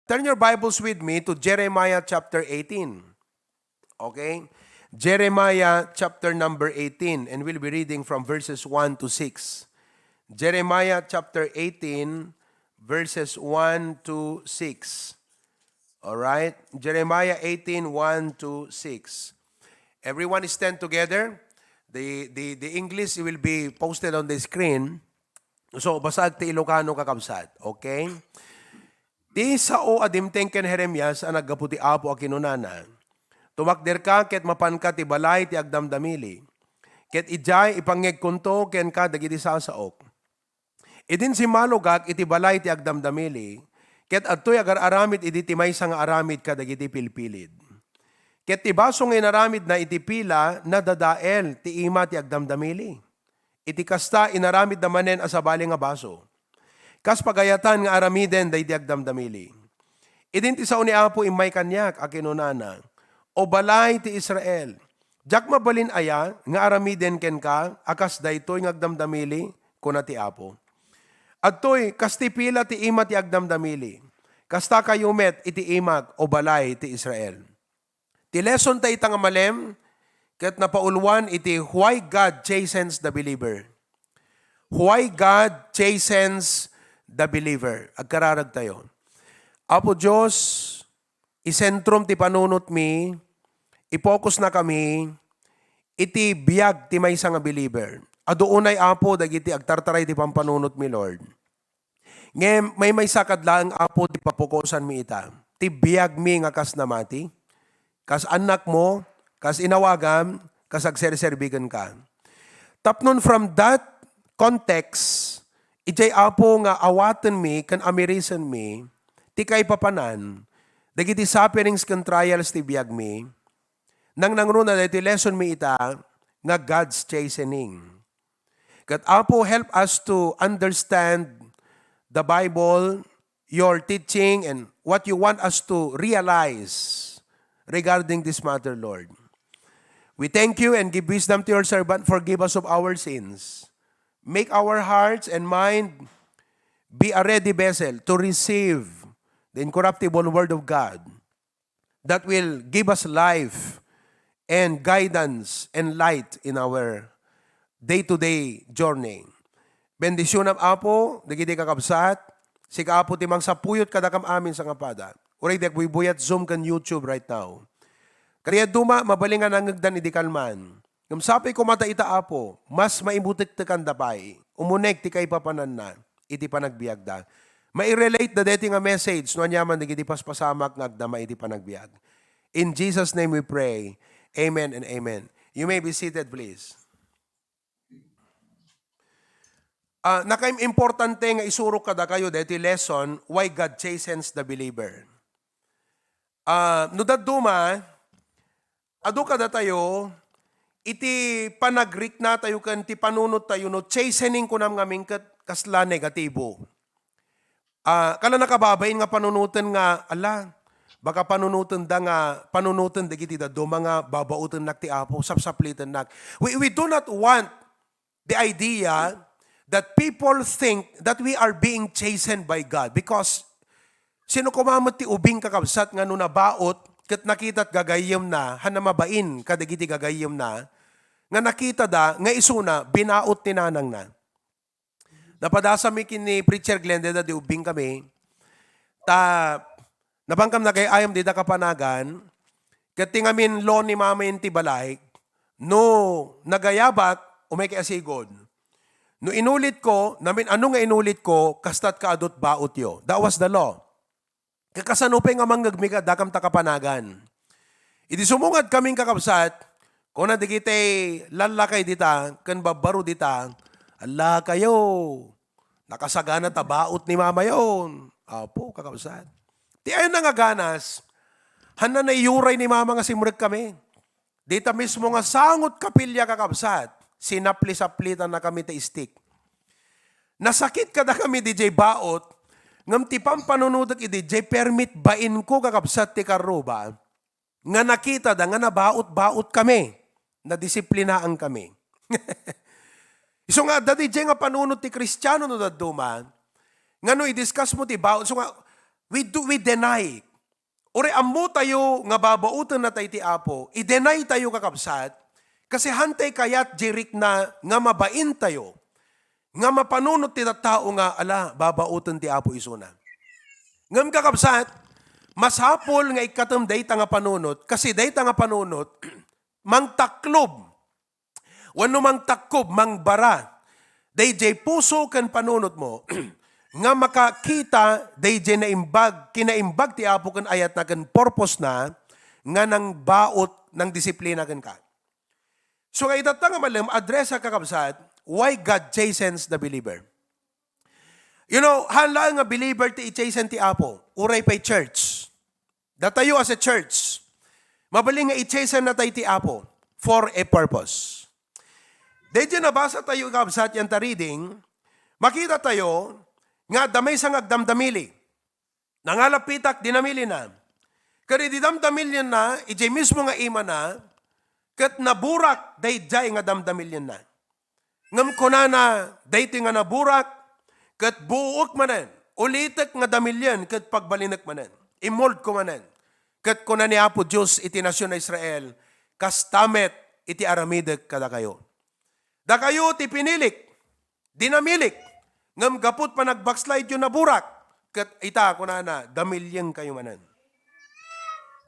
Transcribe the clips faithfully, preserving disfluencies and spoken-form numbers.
Turn your Bibles with me to Jeremiah chapter eighteen. Okay? Jeremiah chapter number eighteen, and we'll be reading from verses one to six. Jeremiah chapter eighteen, verses one to six. All right? Jeremiah eighteen, one to six. Everyone stand together. The, the, the English will be posted on the screen. So, basag ti Ilocano, kakabsat. Okay? Ti sao a dimteng ken Jeremias a naggapu ti Apo a kinunana, "Tumakderka ket mapanka ti balay ti agdamdamili, ket idiay ipangngegkonto kenka dagiti sasaok. Idin simmalogak iti balay ti agdamdamili, ket adtoy agar-aramid idi ti maysa nga aramid kadagiti pilpilid. Ket ti baso nga inaramidna iti pila nadadael ti ima ti agdamdamili. Iti kasta, inaramidda manen a sabali nga baso, kas pagayatan nga aramiden daydi agdamdamili. Idin ti sao ni Apo immay kaniak a kinunana, 'O balay ti Israel, diak mabalin aya nga aramiden kenka a kas daytoy nga agdamdamili?' kuna ti Apo. Adtoy, kas ti pila ti ima ti agdamdamili, kasta kayo met iti imak, O balay ti Israel." Ti lesson ta ita nga malem, ket napauluan iti why God chastens the believer. Why God chastens the believer. Agkararag tayo. Apo Dios, isentrum ti panunotmi, i-focusna kami iti biag ti maysa nga believer. Adu unay, Apo, dagiti agtartaray ti pampanunotmi, Lord. Ngem maymaysa kad laeng, Apo, ti papukosanmi ita. Ti biagmi nga kas namati, kas annakmo, kas inawagam, kas agserserbi kenka. Tapnon from that context, idiay, Apo, nga awatenmi ken amirisenmi ti kaipapanan dagiti sufferings ken trials ti biagmi, nangnangruna daytoy lessonmi ita nga God's chastening. Ket, Apo, help us to understand the Bible, your teaching, and what you want us to realize regarding this matter, Lord. We thank you and give wisdom to your servant. Forgive us of our sins. Make our hearts and mind be a ready vessel to receive the incorruptible Word of God that will give us life and guidance and light in our day-to-day journey. Bendisyonam, Apo, dagiti kakabsat. Sika, Apo, ti mangsapuyot kadakam amin sangapada. Uray di agbuybuyat Zoom ken YouTube right now. Kadi dadduma, mabalin nga nangngegdan idi kalman. Ngem sapay koma ta ita, Apo, mas maibutektekanda pay. Umuneg ti kaipapananna iti panagbiagda. Mai-relate da deti nga message no aniaman dagiti paspasamak nga agdama iti panagbiag. In Jesus' name we pray. Amen and amen. You may be seated, please. Ah, nakaim-importante nga isurok kadakayo deti lesson, why God chastens the believer. Ah, no dadduma, adu kadatayo iti panagriknatayo ken ti panunottayo, no chastening kunam ngamin ket kasla negatibo. Ah, kala nakababain nga panunoten nga, ala, baka panunotenda nga, panunoten dagiti dadduma nga babaotennak ti Apo, sapsaplitennak. We, we do not want the idea that people think that we are being chastened by God, because sino koma met ti ubing, kakabsat, nga no nabaot ket nakitat gagayyemna, haan a mabain kadagiti gagayyemna, nga nakitada nga isuna binaot ni nanangna. Napadasami ken ni Preacher Glenn, dayta di ubing kami. Ta, napankam nagay-ayam dita kapanagan, ket ti ngamin law ni mama iti balay, no nagayabat, umay kay asigod. No inulit ko, namin ano nga inulit ko, kastat kaadut baot yo. That was the law. Kakasano pay nga mangngegmi kadakam ta kapanagan? Idi sumungad kamin, kakabsat, kuna dagiti lallakay dita ken babbaro dita, "Ala kayo, nakasagana ta baot ni mama yon." Apo, kakabsat. Ti ayanna nga ganas, haan a naiyuray ni mama nga simrek kami. Dita mismo nga sangot kapilya, kakabsat, sinapli-saplitanna kami ti stick. Nasakit kadakami diay baot, ngem ti pampanunotek idi diay permit bainko, kakabsat, ti karruba, nga nakitada nga nabaot-baot kami, nadisiplinaen kami. Isu nga adda diay nga panunot ti Kristiano no dadduma, nga no i-discuss mo ti baot, isu nga We do, we deny. Uray ammo tayo nga babaoten na tayo ti Apo, i-deny tayo, kakabsat, kasi hantay kayat di rikna nga mabain tayo, nga mapanunot ti tattao nga, ala, babaoten ti Apo isuna. Ngem, kakabsat, masapul nga ikkatem dayta nga panunot, kasi dayta nga panunot, mangtaklob wenno mangtakkob, mangbara dayjay puso ken panunotmo nga makakita dayjay naimbag, kinaimbag ti Apo ken ayatna ken purpose-na nga nangbaut, nangdisiplina kenka. So, nga itatta nga malem, address a, kakabsat, why God chastens the believer. You know, haan laeng nga believer ti i-chasten ti Apo, uray pay church. Datayo as a church, mabalin nga i-chasten na tayo ti Apo for a purpose. Dayjay nabasa tayo, kakabsat, yan ta reading, makita tayo nga adda maysa nga agdamdamili. Nangalapitak, dinamilina. Ket idi damdamilienna, idiay mismo nga imana, ket naburak daydiay nga damdamilienna. Ngem kunana, daytoy nga naburak, ket buoek manen, ulitek nga damilien ket pagbalinek manen. Imoldko manen. Ket kuna ni Apo Dios iti nasion a Israel, kasta met iti aramidek kadakayo. Dakayo ti pinilik, dinamilik, ngem gapu ti panagbackslide-yo naburak, ket ita, kunana, damilienkayo manen.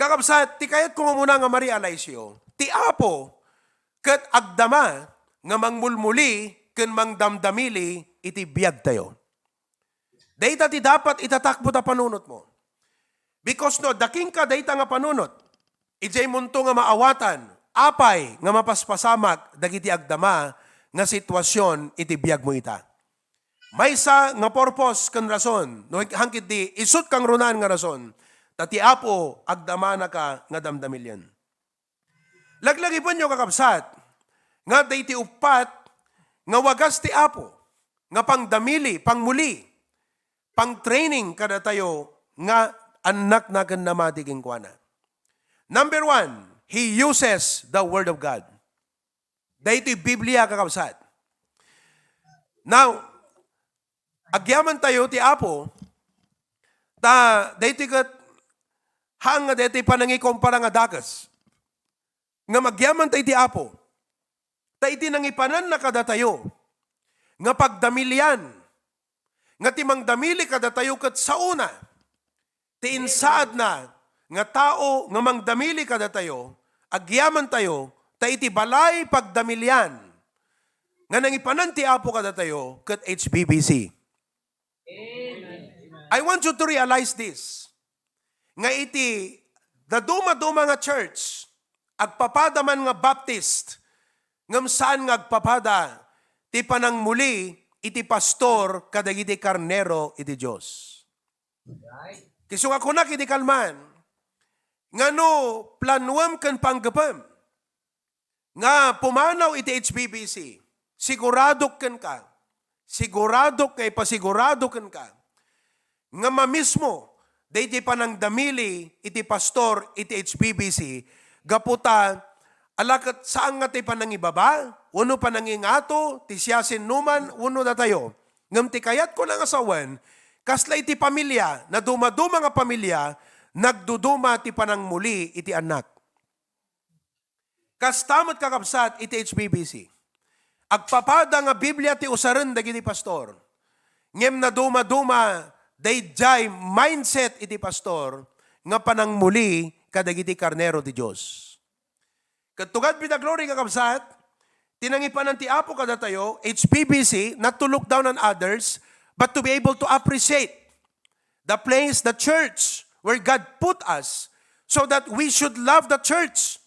Kakabsat, ti kayatko nga umuna nga ma-realize-yo, ti Apo ket agdama nga mangmulmuli ken mangdamdamili iti biagtayo. Dayta ti dapat itatakbo ta panunotmo. Because no adda kenka dayta nga panunot, idiay munto nga maawatan, apay nga mapaspasamak dagiti agdama nga situasion iti biagmo ita. Maysa nga purpose ken rason, no hangketdi isut' kangrunaan nga rason, ta ti Apo agdamanaka nga damdamilien. Laglagipenyo, kakabsat, nga daytoy uppat nga wagas ti Apo nga pangdamili, pangmuli, pang-training kadatayo nga annakna ken namati kenkuana. Number one, he uses the Word of God. Daytoy Biblia, kakabsat. Now, agyamantayo ti Apo, ta daytoy ket haan nga daytoy panangikompara nga dakes. Ngem agyamantayo ti Apo, ta iti nangipananna kadatayo nga pagdamilian, nga ti mangdamili kadatayo ket saona, ti insaadna nga tao nga mangdamili kadatayo, agyamantayo, ta iti balay pagdamilian nga nangipanan ti Apo kadatayo ket H B B C. I want you to realize this, nga iti dadumaduma nga church, agpapada man nga Baptist, ngem saan nga agpapada ti panangmuli iti pastor kadagiti karnero iti Dios. Kisu nga kunak iti kalman, nga no planuem ken panggepem nga pumanaw iti H B B C, siguradok kenka, siguradok nga ipasigurado kenka, nga mamismo daydi panangdamili iti pastor iti H B B C, gapu ta ala ket saan nga ti panangibaba wenno panangingato ti siasinoman wenno datayo. Ngem ti kayatko nga sawen, kasla iti pamilia, nadumaduma nga pamilia, nagduduma ti panangmuli iti annak. Kasta met, kakabsat, iti H B B C. Agpapada nga Biblia ti usaren dagiti pastor. Ngem nadumaduma daydiay mindset iti pastor nga panangmuli kadagiti karnero ti Dios. Ket to God be the glory, kakabsat, ti nangipanan ti Apo kadatayo, H B B C, not to look down on others, but to be able to appreciate the place, the church where God put us, so that we should love the church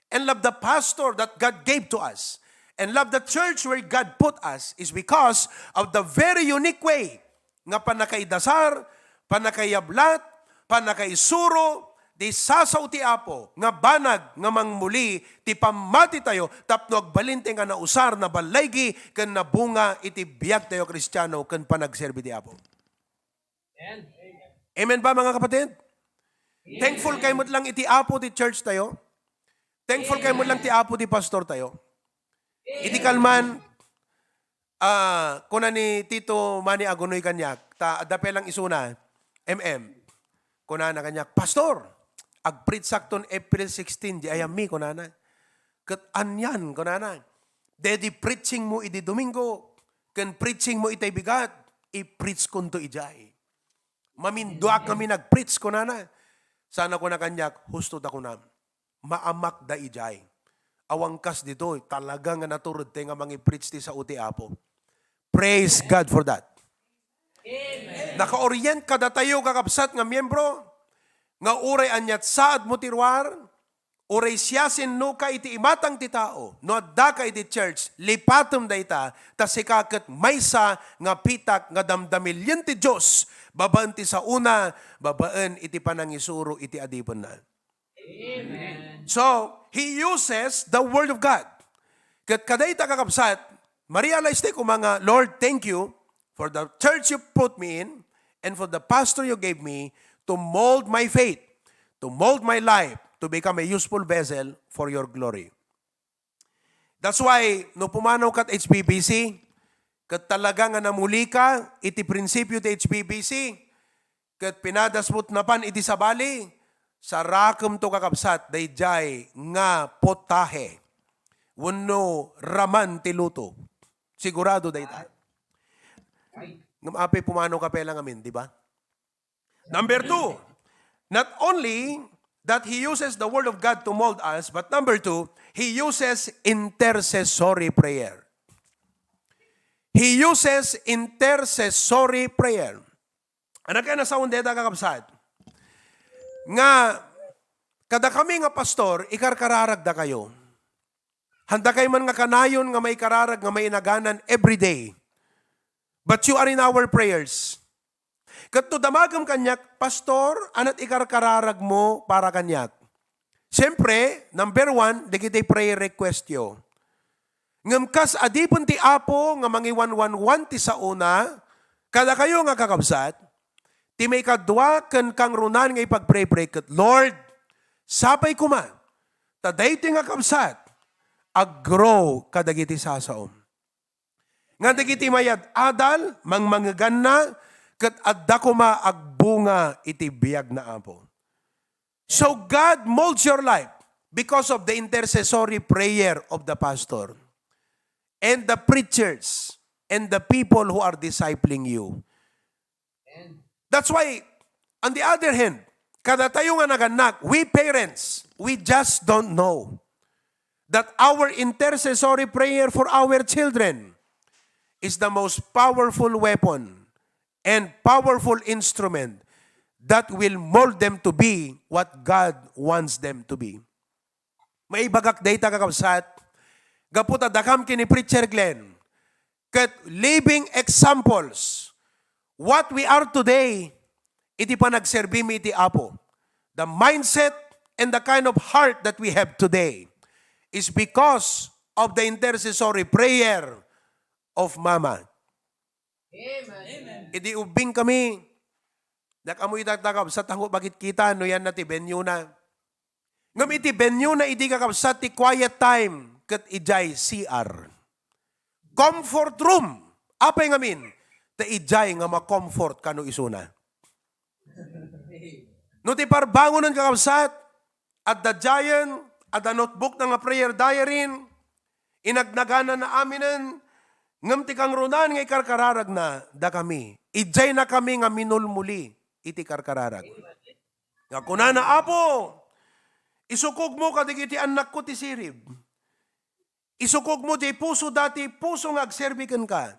and love the pastor that God gave to us. And love the church where God put us is because of the very unique way nga pannakaidasar, pannakayablat, pannakaisuro, di sasao ti Apo nga banag nga mangmuli ti pammatitayo tapno agbalin ti nga nausar, naballaygi, ken nabunga iti biagtayo a Kristiano ken panagserbi ti Apo. Amen ba, mga kapatid? Thankful kayo met lang iti Apo ti church tayo? Thankful kayo met lang ti Apo ti pastor tayo? Iti kalman, ah, kuna ni Tito Manny Agunoy kaniak, ta adda pay lang isuna, M M. Kunana kaniak, "Pastor, agpreachakton April sixteen, di ayammi," kunana. "Ket anian," kunana. "Dedi preachingmo idi Domingo, ken preachingmo itay bigat, i-preachkonto idiay." Maminduak ngamin agpreach, kunana. Sana kuna kaniak, "Husto ta kunam. Maamakda idiay. Awan kas ditoy, talaga nga natured tay nga mangi-preach ti sao ti Apo." Praise God for that. Naka-orient kadatayo, kakabsat nga miyembro, nga uray aniat saadmo ti ruar, uray siasinoka iti imatang ti tao, no addaka iti church, lipatem dayta, ta sika ket maysa nga pitak nga damdamilien ti Dios, babaen ti saona, babaen iti panangisuro iti adipenna. Amen. So, he uses the word of God. Ket kadayta, kakabsat, ma-realize tayo koma nga, "Lord, thank you for the church you put me in and for the pastor you gave me to mold my faith, to mold my life, to become a useful vessel for your glory." That's why, no pumanawka iti H B B C, ket talaga nga namulika iti prinsipio ti H B B C, ket pinadasmo napan iti sabali, sarakemto, kakabsat, daydiay nga potahe wenno raman ti luto. Sigurado dayta. Ngem apay pumanawka pay la ngamin, di ba? Number two, not only that he uses the word of God to mold us, but number two, he uses intercessory prayer. He uses intercessory prayer. Ania kaya nasaon dayta, kakabsat? Nga, kadakami nga pastor, ikarkararagdakayo. Handakay man nga kanayon nga maikararag nga mainaganan every day. But you are in our prayers. Ket no damagem kaniak, "Pastor, aniat ikarkararagmo para kaniak?" Siempre, number one, dagiti prayer request yo. Ngem kas adipen ti Apo nga mangiwanwanwan ti saona, kadakayo nga kakabsat, ti maikadua ken kangrunaan nga ipagpray-pray ket, "Lord, sapay koma, ta daytoy nga kabsat, ag-grow kadagiti sasaom." Nga dagiti mayad-adal, mangmangeganna, ket adda koma agbunga iti biag na Apo. So God molds your life because of the intercessory prayer of the pastor and the preachers and the people who are discipling you. That's why, on the other hand, kadatayo nga nagannak, we parents, we just don't know that our intercessory prayer for our children is the most powerful weapon and powerful instrument that will mold them to be what God wants them to be. Maibagak dayta, kakabsat, gapu ta dakam ken ni Preacher Glenn, ket living examples, what we are today, iti panagserbimi iti Apo. The mindset and the kind of heart that we have today is because of the intercessory prayer of Mama. Amen. Idi ubbing kami, diak ammo ita, kakabsat, tango bagit kita, no yan na ti venue na. Ngem iti venue na idi, kakabsat, ti quiet time, ket idiay C R. Comfort room. Apay ngamin? Ta idiay nga ma-comfort kano isuna. No ti parbangonen, kakabsat, adda diayen, adda notebook na nga prayer diary, inagnagana na aminen, ngem ti kangrunaan nga ikarkararagna, dakami. Idiay na kami nga minulmuli iti karkararag. Nga kunana, "Apo, isukogmo kadagiti annakko ti sirib. Isukogmo diay pusoda ti puso nga agserbi kenka.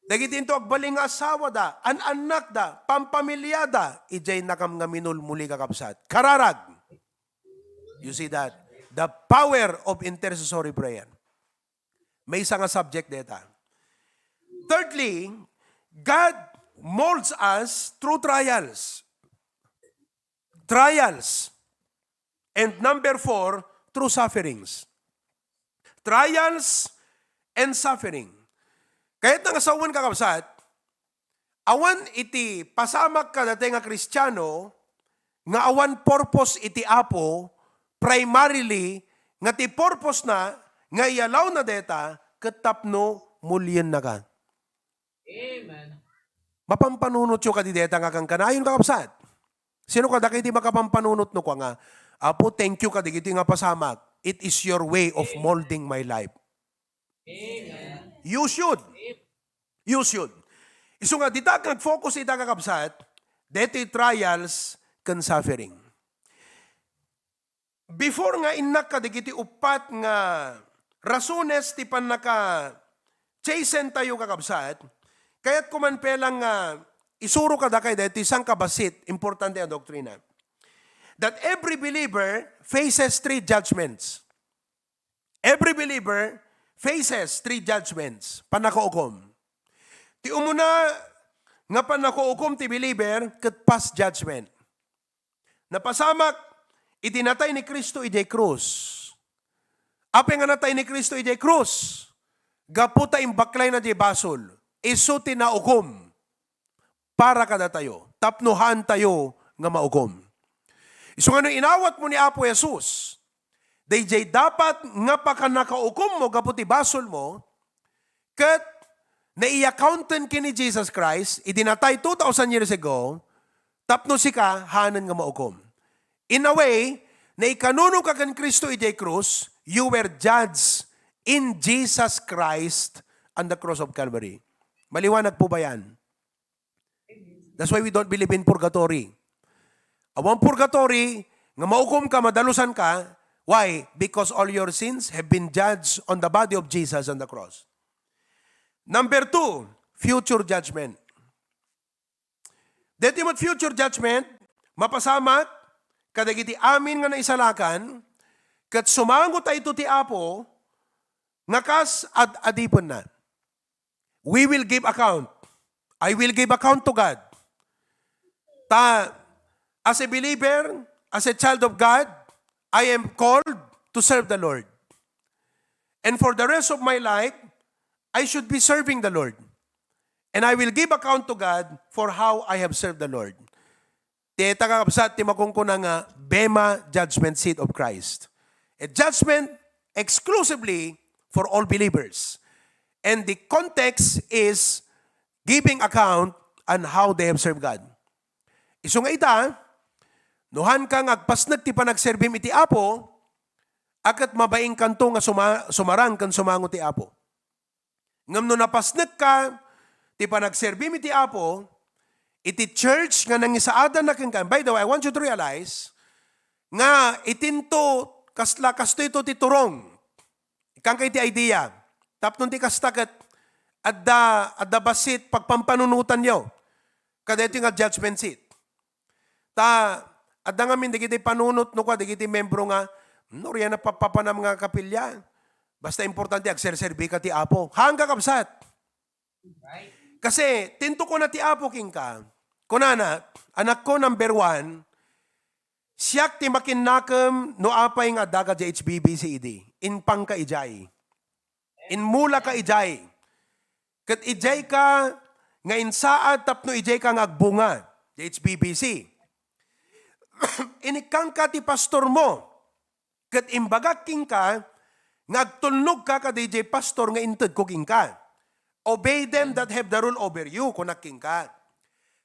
Dagiti into agbalin nga asawada, an-annakda, pampamiliada, idiay nakam nga minulmuli, kakabsat." Kararag. You see that? The power of intercessory prayer. Maysa nga subject deta. Thirdly, God molds us through trials. Trials. And number four, through sufferings. Trials and suffering. Kayat nga sawen, kakabsat, awan iti pasamak kadatayo nga Kristiano nga awan purpose iti Apo, primarily, nga ti purpose na nga iyalawna deta ket tapno muliennaka. Amen. Mapampanunotyo kadi deta nga kankanayon, kakabsat? Sino kadakayo ti makapampanunot no kua nga, "Apo, thank you kadagiti nga pasamak. It is your way of molding my life." You should. You should. Isu nga, dita nag-focus ita, kakabsat, deti trials ken suffering. Before nga innak kadagiti uppat nga rasones ti pannaka-chasten tayo, kakabsat, kayatko man pay lang nga isuro kadakayo daytoy sangkabassit, importante a doktrina, that every believer faces three judgments. Every believer faces three judgments, pannakaukom. Ti umuna nga pannakaukom ti believer ket past judgment. Napasamak iti natay ni Cristo idiay krus. Apay nga natay ni Cristo idiay krus? Gapu ta imbaklayna diay basol. Isu ti naukom para kadatayo, tapno haantayo nga maukom. Isu nga no inawatmo ni Apo Jesus, daydiay dapat nga pakannakaukommo gapu ti basolmo, ket nai-accounten ken ni Jesus Christ, idi natay two thousand years ago, tapno sika, haanen nga maukom. In a way, naikanunoka ken Cristo idiay krus, you were judged in Jesus Christ on the cross of Calvary. Maliwanag po ba yan? That's why we don't believe in purgatory. Awan purgatory, nga maukom ka, madalusan ka. Why? Because all your sins have been judged on the body of Jesus on the cross. Number two, future judgment. Deti met future judgment, mapasamak kadagiti amin nga naisalakan, ket sumango daytoy ti Apo nga kas ad-adipenna. We will give account. I will give account to God. Ta, as a believer, as a child of God, I am called to serve the Lord. And for the rest of my life, I should be serving the Lord. And I will give account to God for how I have served the Lord. Ti ita, kakabsat, ti makunkuna nga bema, judgment seat of Christ. A judgment exclusively for all believers. And the context is giving account on how they have served God. Isu nga ita, no haanka nga agpasnek ti panagserbim iti Apo, a ket mabainkanto nga suma-, sumarang ken sumango ti Apo. Ngem no napasnekka ti panagserbim iti Apo, iti church nga nangisaadanna kenka. By the way, I want you to realize nga itinto kasla kastoyto ti turong. Ikkanka iti idea. Tapno ti kasta ket adda, adda bassit pagpampanunotanyo kadaytoy nga judgment seat. Ta, adda ngamin dagiti panunot no kua dagiti membro nga, "No, riyan a papapanam nga kapilya. Basta importante, agserserbika ti Apo." Haan, kakabsat. Kasi, tinto kuna ti Apo kenka. Kunana, "Anakko, number one, siak ti makinnakem no apay nga adda ka diay H B B C idi. Impangka idiay. Inmulaka idiay. Ket idiayka nga insaad tapno idiayka nga agbunga," diay H B B C. "Inikkanka ti pastormo, ket imbagak kenka nga agtulnogka kadaydiay pastor nga intedko kenka. Obey them that have the rule over you," kunak kenka.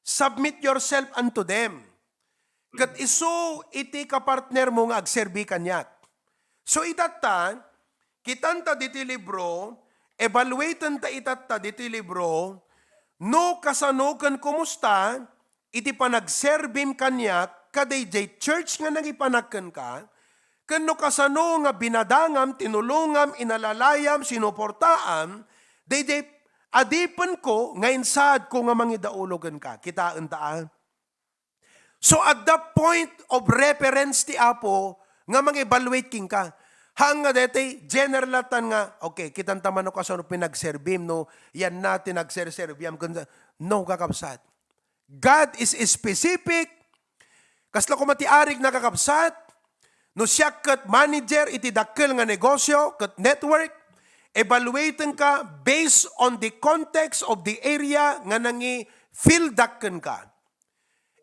"Submit yourself unto them." Ket isu iti kapartnermo nga agserbi kaniak. So, itatta, kitanta ditoy libro, evaluatenta itatta ditoy libro, no kasano ken kumusta iti panagserbim kaniak kadaydiay church nga nangipanak kenka, ken no kasano nga binadangam, tinulongam, inalalayam, sinuportaam, daydiay adipenko nga insaadko nga mangidaulo kenka. Kitaenta, a? So, adda point of reference ti Apo nga mang-evaluate kenka. Haan nga daytoy, general latan nga, "Okay, kitanta man no kasano pinagserbim, no, yan na ti nagserserbiam." Kun-, no, kakabsat. God is specific. Kasla koma ti arigna, kakabsat, no siak ket manager iti dakkel nga negosyo ket network, evaluatenka based on the context of the area nga nangi-fieldak kenka.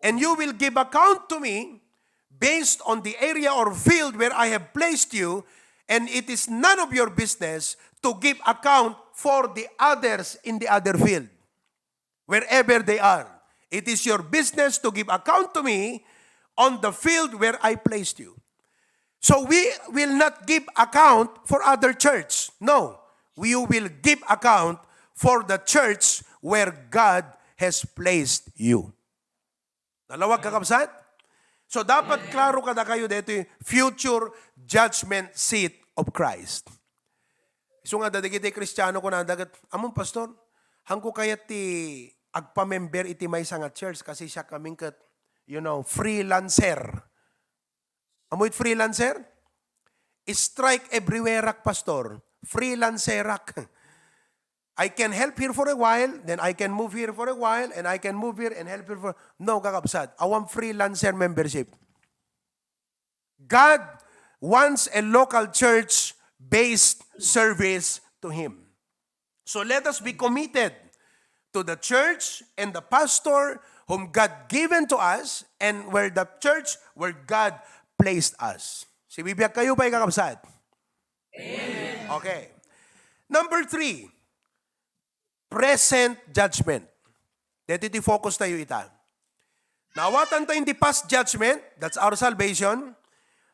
And you will give account to me based on the area or field where I have placed you, and it is none of your business to give account for the others in the other field, wherever they are. It is your business to give account to me on the field where I placed you. So we will not give account for other church. No, we will give account for the church where God has placed you. Nalawag, kakabsat? So, dapat klaro kadakayo daytoy future judgment seat of Christ. Isu nga, dagiti Kristiano, kunada ket, "Ammom, Pastor, haanko kayat ti agpamember iti maysa nga church kasi siak ngamin ket, you know, freelancer." Amoy freelancer? Strike everywhere-ak, Pastor. Freelancer-ak. I can help here for a while, then I can move here for a while, and I can move here and help here for... No, kakabsat. Awan freelancer membership. God wants a local church-based service to Him. So let us be committed to the church and the pastor whom God given to us and where the church where God placed us. Sibibiag kayo pa, kakabsat? Amen. Okay. Number three, present judgment. Daytoy ti focus tayo ita. Naawatan tayo in the past judgment, that's our salvation.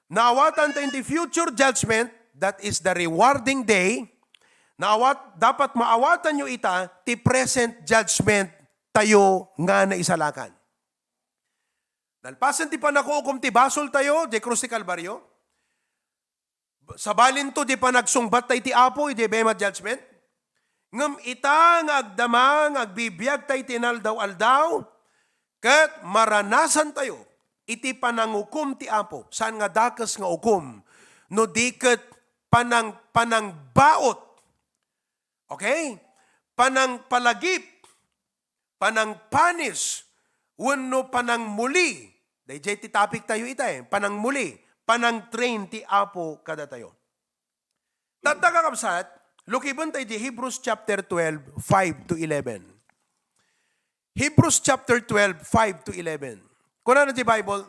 Naawatan tayo in the future judgment, that is the rewarding day. Naawat, dapat maawatan nyo ita, ti present judgment tayo nga naisalakan. Nalpasen ti panakuukom ti basol tayo, di krus ti Kalbario. Sabalinto, di panagsungbat tayo iti Apo, iti Bema Judgment. Ngem ita nga agdama nga agbibiag tayo iti inaldaw-aldaw, ket maranasan tayo iti panangukom ti Apo. Saan nga dakes nga ukom, no di ket panang-, panangbaot. Okay? Panangpalagip, panangpanis, wenno panangmuli. Dayjay ti topic tayo ita, eh. Panangmuli, panangtrain ti Apo kadatayo. Tatta, kakabsat, lukiben tayo di Hebrews chapter twelve, five to eleven. Hebrews chapter twelve, five to eleven. Kunana ti Bible,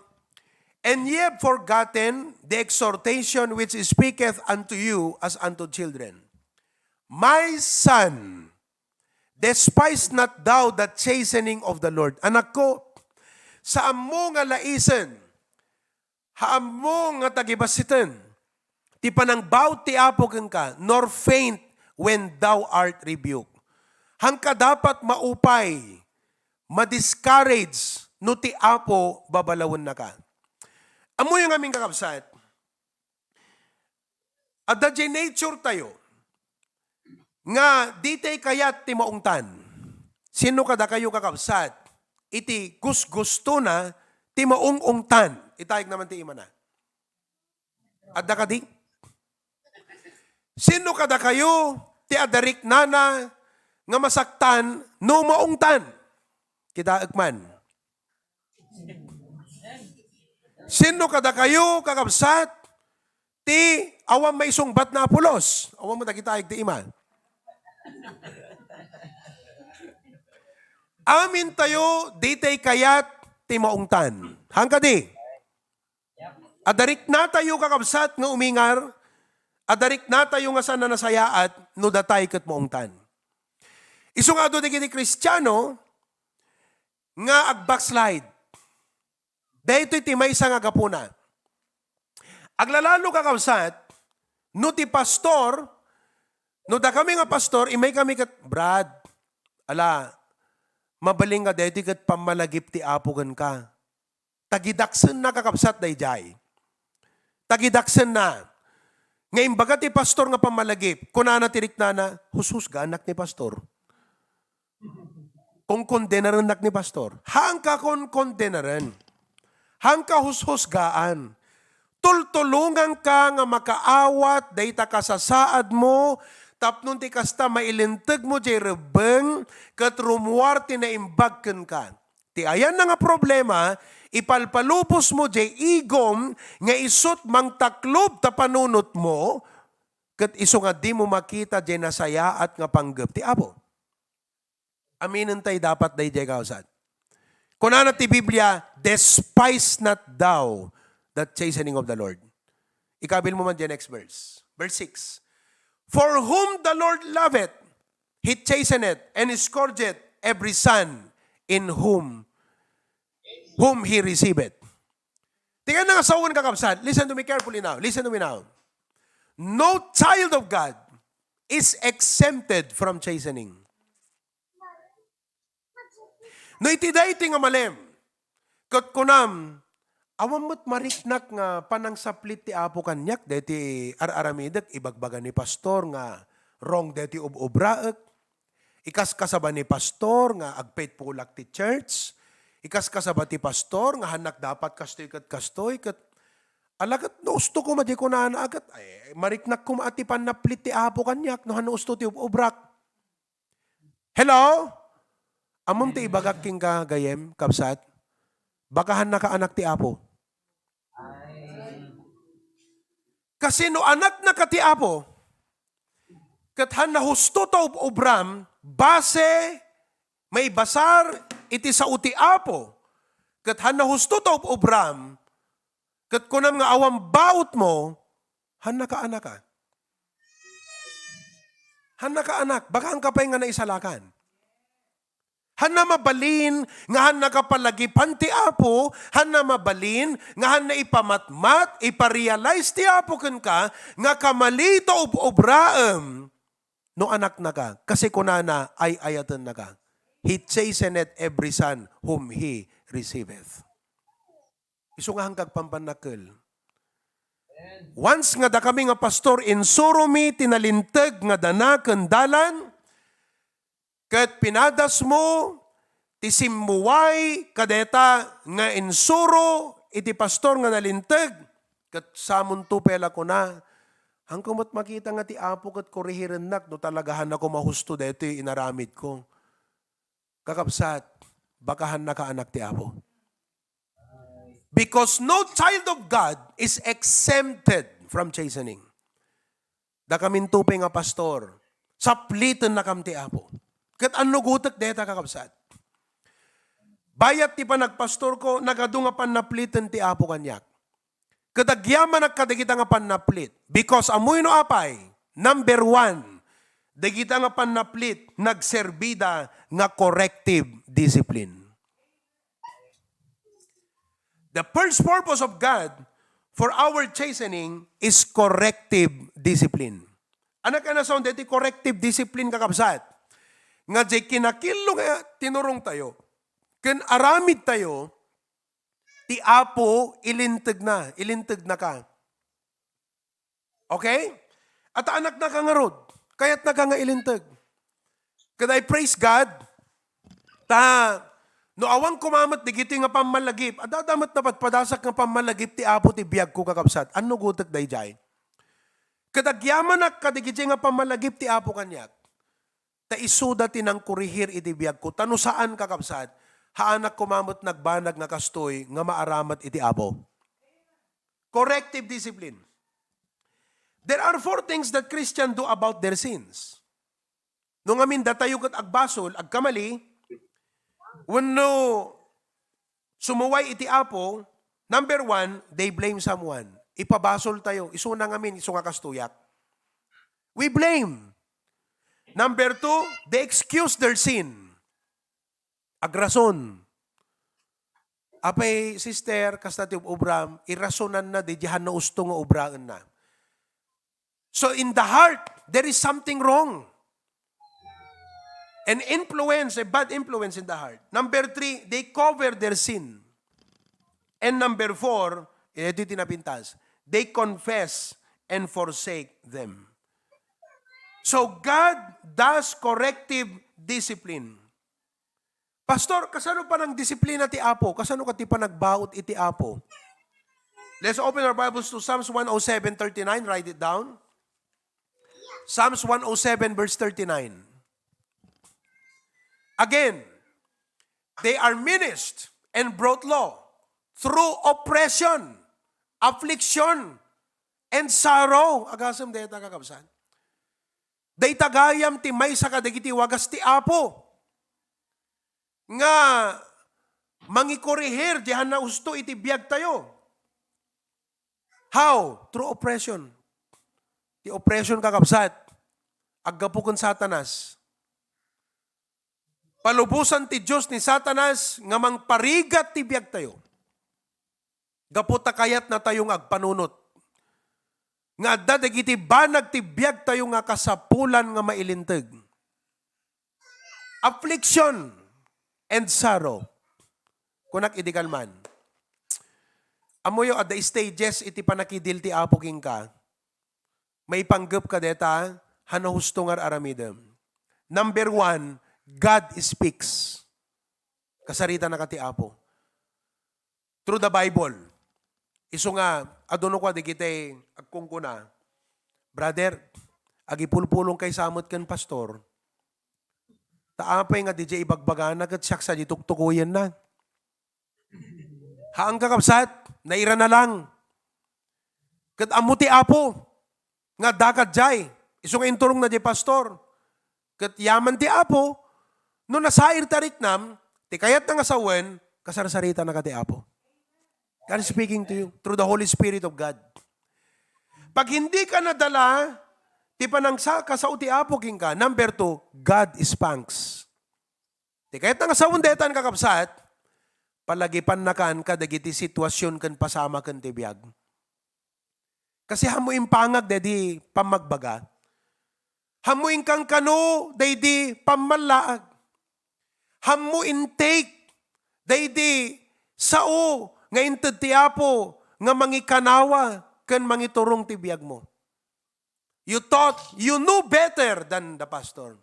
"And ye have forgotten the exhortation which speaketh unto you as unto children. My son, despise not thou the chastening of the Lord." Anakko, saanmo nga laisen, haanmo nga tagibassiten ti panangbaot ti Apo kenka, nor faint when thou art rebuked. Haanka dapat maupay, madiscourage no ti Apo babalawennaka. Ammoyo ngamin, kakabsat, adda jay nature tayo nga ditay kayat ti maungtan. Sino kadakayo, kakabsat, iti gusgustona ti maung-ungtan? Itayeg naman ti imana. Adda kadi? Sino kadakayo ti adda riknana nga masaktan no maungtan? Kitaek man. Sino kadakayo, kakabsat, ti awan maisungbat na apulos? Awan mo dagita, igdi ima. Amin tayo, ditay kayat ti maungtan. Haan kadi? Adda riknatayo, kakabsat, nga umingar, adda riknatayo nga saan a nasayaat no datay ket maungtan. Isu nga adu dagiti Kristiano nga agbackslide. Daytoy ti maysa nga gapuna. Aglalalo, kakabsat, no ti pastor, no dakami nga pastor, immay kami ket, "Brad, ala, mabalin nga daytoy ket pammalagip ti Apo kenka." Tagidaksenna, kakabsat, daydiay. Tagidaksenna. Nga imbaga ti pastor nga pammalagip, kunana ti riknana, "Hushusgaanak ni pastor. Konkondenarennak ni pastor." Haanka konkondenaren. Haanka hushusgaan. Tultulonganka nga makaawat dayta kasasaadmo tapno ti kasta mailintegmo jay rebbeng ket rummuar ti naimbag kenka. Ti ayanna nga problema, ipalpalubosmo jay igom nga isut' mangtaklob ta panunotmo, ket isu nga dimo makita jay nasayaat nga panggep ti Apo. Aminen tay dapat daydiay, kakabsat. Kunana ti Biblia, "Despise not thou the chastening of the Lord." Ikabil mo man diay next verse. Verse six. "For whom the Lord loveth, he chasteneth, and scourgeth every son in whom, whom he receiveth." Kaya nga sawen, kakabsat, listen to me carefully now. Listen to me now. No child of God is exempted from chastening. No iti daytoy nga malem, ket kunam, awan met mariknak nga panangsaplit ti Apo kaniak, daytoy ar-aramidek, ibagbaga ni pastor nga wrong daytoy ub-ubraek, ikaskasaba ni pastor nga agpaitpulak ti church, ikaskasaba ti pastor nga hannak dapat kastoy ket kastoy, ket ala ket no usto koma di kunana a ket, ay, mariknak koma ti pannaplit ti Apo kaniak no han no usto ti ub-ubrak. Hello? Ammom ti ibagak kenka, gayyem, kabsat? Baka hannaka anak ti Apo. Kasi no anaknaka ti Apo, ket hanna husto ta ub-ubram, base maibasar iti sao ti Apo, ket hanna husto ta ub-ubram, ket kunam nga awan bautmo, hannaka anaka. Hannaka anak, bakaanka pay nga naisalakan. Hanna mabalin nga hannaka palagipan ti Apo, hanna mabalin nga hanna ipamatmat, iparealize ti Apo kenka nga kamali ta ub-ubraem no anaknaka, kasi kunana, ay-ayatennaka. He chasteneth every son whom he receiveth. Isu nga hangkag pampannakkel. Once nga dakami nga pastor, insuromi ti nalinteg nga dana ken dalan, ket pinadasmo ti simmuway kadeta nga insuro iti pastor nga nalinteg, ket samonto pay la kuna, hanko met makita nga ti Apo ket korihirennak no talaga hannako mahusto daytoy inaramidko. Kakabsat, baka hannaka anak ti Apo. Because no child of God is exempted from chastening. Dakaminto pay nga pastor, saplitennakam ti Apo. Ket annugotek dayta, kakabsat. Bayat ti panagpastorko, nagadu nga pannapliten ti Apo kaniak. Ket agyamanak kadagita nga pannaplit. Because ammoyno apay, number one, dagita nga pannaplit, nagserbida nga corrective discipline. The first purpose of God for our chastening is corrective discipline. Anak a nasaon daytoy corrective discipline, kakabsat? Nga diay kinakillo nga tinurong tayo, ken aramid tayo, ti Apo, ilinteg na, ilinteg na ka. Okay? At anak na ka ngarud, kayat na ka nga ilinteg. Ket I praise God, ta no awan kumamet digiti nga pammalagip, adda met napadpadasak nga pammalagip ti Apo ti biagko, kakabsat. Annugotek daydiay. Ket agyamanak kadigiti nga pammalagip ti Apo kaniak. Ta isuda ti nangkorihir iti biagko. Ta no saan, kakabsat, haanak koma met nagbanag nga kastoy nga maaramat iti Apo. Corrective discipline. There are four things that Christian do about their sins. No ngamin datayo ket agbasol, agkamali, wenno sumuway iti Apo, number one, they blame someone. Ipabasol tayo. Isuna ngamin, isu nga kastoyak. We blame. Number two, they excuse their sin. Agrason. Apay, sister, kasta ti ub-ubram, irasonan na, di dihan na usto nga ubraen na. So in the heart, there is something wrong. An influence, a bad influence in the heart. Number three, they cover their sin. And number four, ito yung tinapintas, they confess and forsake them. So God does corrective discipline. Pastor, kasano panangdisiplina ti Apo? Kasano ka ti panagbaut iti Apo? Let's open our Bibles to Psalms one oh seven thirty-nine. Write it down. Psalms one oh seven verse thirty-nine. Again, they are menaced and brought low through oppression, affliction, and sorrow. Agasem dayta, kakabsat. Dayta gayam ti maysa kadagiti wagas ti Apo nga mangikorihir dihan na usto iti biag tayo. How? Through oppression. Ti oppression, kakabsat, aggapu ken Satanas. Palubosan ti Dios ni Satanas nga mangparigat ti biag tayo. gapu ta kayatnatayo nga agpanunot. Nga adda dagiti banag ti biagtayo nga kasapulan nga mailinteg. Affliction and sorrow. Kunak idi kalman. Ammoyo, adda stages iti pannakidil ti Apo kenka. Maipanggepka deta, han husto nga ar-aramidem. Number one, God speaks. Kasaritanaka ti Apo. Through the Bible. Isu nga, adu no kua dagiti agkunkuna, "Brother, agipulpulongkay sa met ken pastor. Ta apay nga diay ibagbagana ket siak sa di tuktukoyenna?" Haan, kakabsat, nairana lang. Ket ammo ti Apo nga dakatdiay. Isu nga inturongna diay pastor. Ket yaman ti Apo, no nasair ti ariknam, ti kayatna nga sawen, kasarsaritanaka ti Apo. God is speaking to you through the Holy Spirit of God. Pag hindi ka nadala, ti panangsaka sao ti Apo kenka. Number two, God spanks. Ti kayatna nga sawen daytan, kakabsat, palagipannakan kadagiti situasion ken pasamaken ti biag. Kasi hammo impangag daydi pammagbaga. Hammo inkankano daydi pammallaag. Hammo intake daydi sao nga inted ti Apo nga mangikanawa ken mangiturong ti biagmo. You thought you knew better than the pastor.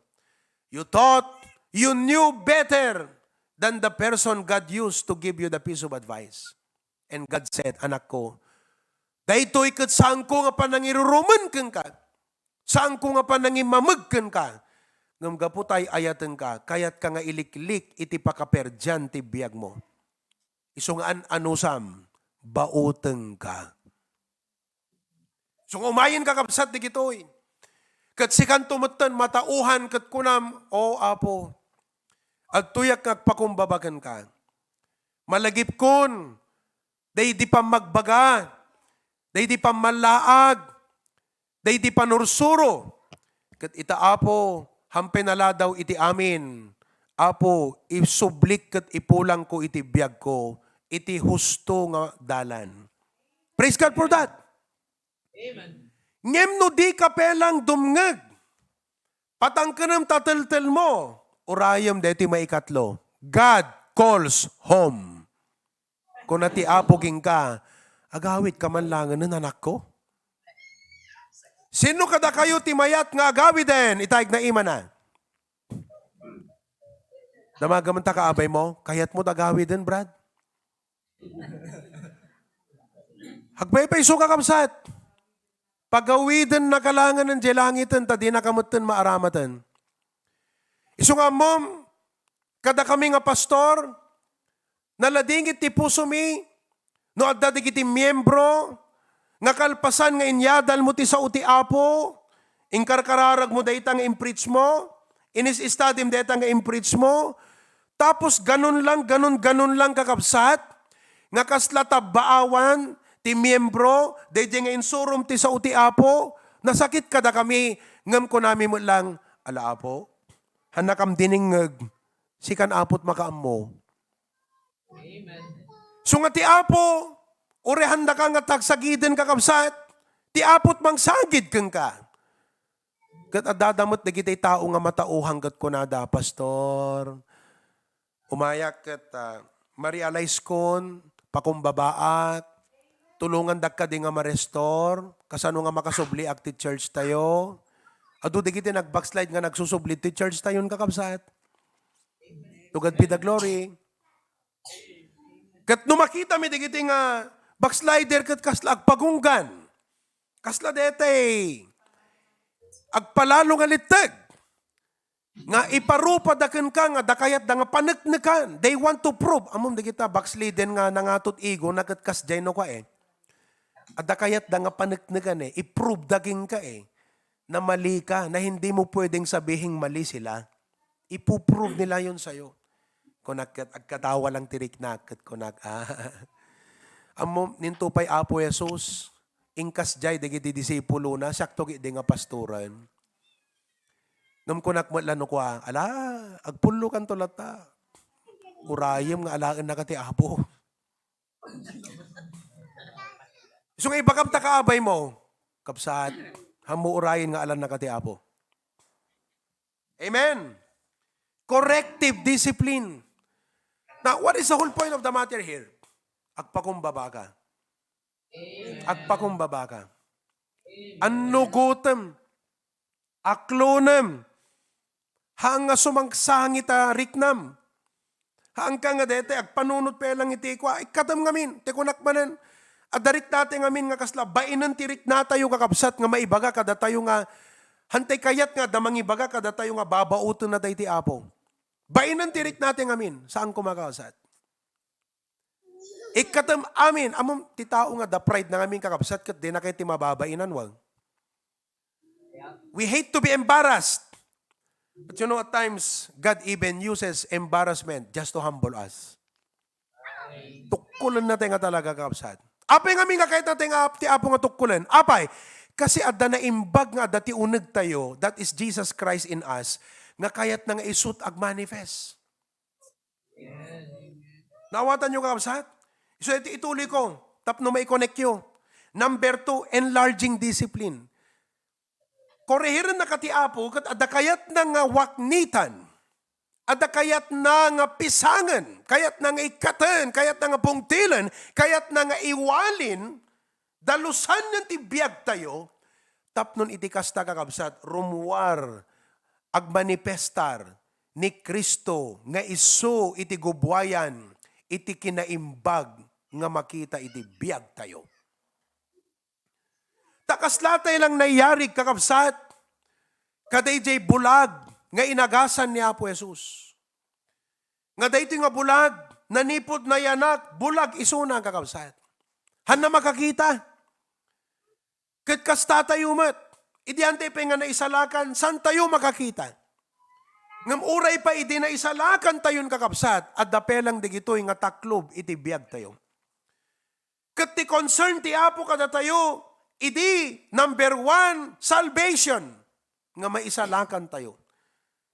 You thought you knew better than the person God used to give you the piece of advice. And God said, "Anakko, daytoy ket saanko nga panangirurumen kenka. Saanko nga panangimameg kenka. Ngem gapu ta ay-ayatenka, kayatka nga iliklik iti pakaperdian ti biagmo. Isu nga an-anusam, bautengka." So nga umayen, kakabsat, dagitoy. Ket sikanto metten matauhan ket kunam, "O Apo, adtoyak nga agpakumbaba kenka. Malagipkon daydi pammagbaga, daydi pammallaag, daydi panursuro. Ket ita, Apo, han pinaladaw iti amin, Apo, isublik ket ipulangko iti biagko iti husto nga dalan." Praise God for that. Amen. Ngem no dika pay lang dumngeg, patangkenem ta teltelmo, urayem daytoy maikatlo. God calls home. Kuna ti Apo kenka, "Agawidka man laengen, anakko." Sino kadakayo ti mayat nga agawiden ita ignaimana? Damagen ta kaabay mo, kayatmo ta agawiden, Brad? Agpaypayso, kakabsat. Pagawidennaka laengen diay langiten ta dinaka metten maaramaten. Isu nga ammom, kadakami nga pastor, naladingit ti pusomi no adda dagiti miembro nga kalpasan nga inyadalmo ti sao ti Apo, inkarkararagmo dayta nga impreach mo, inis-studyem dayta nga impreach mo, tapos ganun lang, ganun, ganun lang, kakabsat, nga kasla tabbaawan ti miembro daydiay nga insurom ti sao ti Apo, nasakit kadakami, ngem kunami met lang, "Ala, Apo, hannakam dinengngeg, sikan Apo't makaammo." Amen. So nga ti Apo, uray handaka nga tagsagiden, kakabsat, ti Apo't mangsagid kenka. Ket addada met dagiti tao nga matauhan ket kunada, "Pastor, umayak ket, ah, ma-realize kon pakumbabaak, tulongandak kadi nga ma-restore, kasano nga makasubliak ti church tayo?" Adu dagiti nag-backslide nga nagsusubli ti church tayon, kakabsat. To God be the glory. Ket no makitami dagiti nga backslider ket kasla agpagunggan, kasla daytay agpalalo nga litteg, nga iparupada kenka nga dakayatda nga paneknekan. They want to prove. Ammom dagita backsliden nga nangatot igona ket kasdiay no ka, eh. Adda kayatda nga paneknekan, eh. I-prove da kenka, eh, na mali ka, na hindi mo pwedeng sabihing mali sila. Ipuprove nila yon sayo. Kunak ket, agkatawa lang ti riknak, ket kunak, ah. Ammom, ninto pay Apo Jesus, inkasdiay dagiti disipulona, siakto ketdi nga pastoren. Ngem kunak met la no kua, "Ala, agpullokanto latta. Urayem nga alaennaka ti Apo." Isu nga ibagam ta kaabay mo, kabsat, hammo urayen nga alanna ka ti Apo. Amen. Corrective discipline. Now, what is the whole point of the matter here? Agpakumbaba ka. Agpakumbaba ka. Annugotem. Aklonem. Haan nga sumangsangit a riknam. Haanka nga daytoy agpanunot pay lang iti kua, ikkatem ngamin, ti kunak manen. Adda riknatayo ngamin nga kasla bainen ti riknatayo, kakabsat, nga maibaga kadatayo nga, hantay kayat nga adda mangibaga kadatayo nga babaotenna daytoy Apo. Bainen ti riknatayo ngamin, saan ko makabsat. Ikkatem amin, ammom ti tao nga da pride na ngamin, kakabsat, ket dina kay ti mababainan, wag. We hate to be embarrassed. But you know, at times, God even uses embarrassment just to humble us. Tukkulen na tayo nga talaga, kakabsat. Apay nga mingakayat natin nga ap-, ti Apo nga tukkulen? Apay, kasi adda naimbag nga adda ti uneg tayo, that is Jesus Christ in us, nga kayat na nga isut agmanifest. Naawatan nyo, kakabsat? So, iti ituloy ko, tapno maikonek yo. Number two, enlarging discipline. Korehiren na ka ti Apo, ket adda kayat na nga waknitan. Adda kayat na nga pisangen, kayat na nga ikkaten, kayat na nga bungtilen, kayat na nga iwalin, dalusan ti biag tayo, tapnon iti kasta, kakabsat, rummuar, agmanifestar ni Cristo nga isu iti gubuayan iti kinaimbag nga makita iti biag tayo. Ta kasla tay lang nayarig, kakabsat, kadaydiay bulag nga inagasan ni Apo Jesus. Nga daytoy nga bulag, nanipud nayanak, bulag isuna, kakabsat. Hanna makakita. Ket kasta tayo met, idi antay pay nga naisalakan, saan tayo makakita? Ngem uray pay idi naisalakan tayon, kakabsat, adda pay lang digitoy nga taklob iti biag tayo. Ket ti concern ti Apo kadatayo, idi, number one, salvation, nga maisalakan tayo.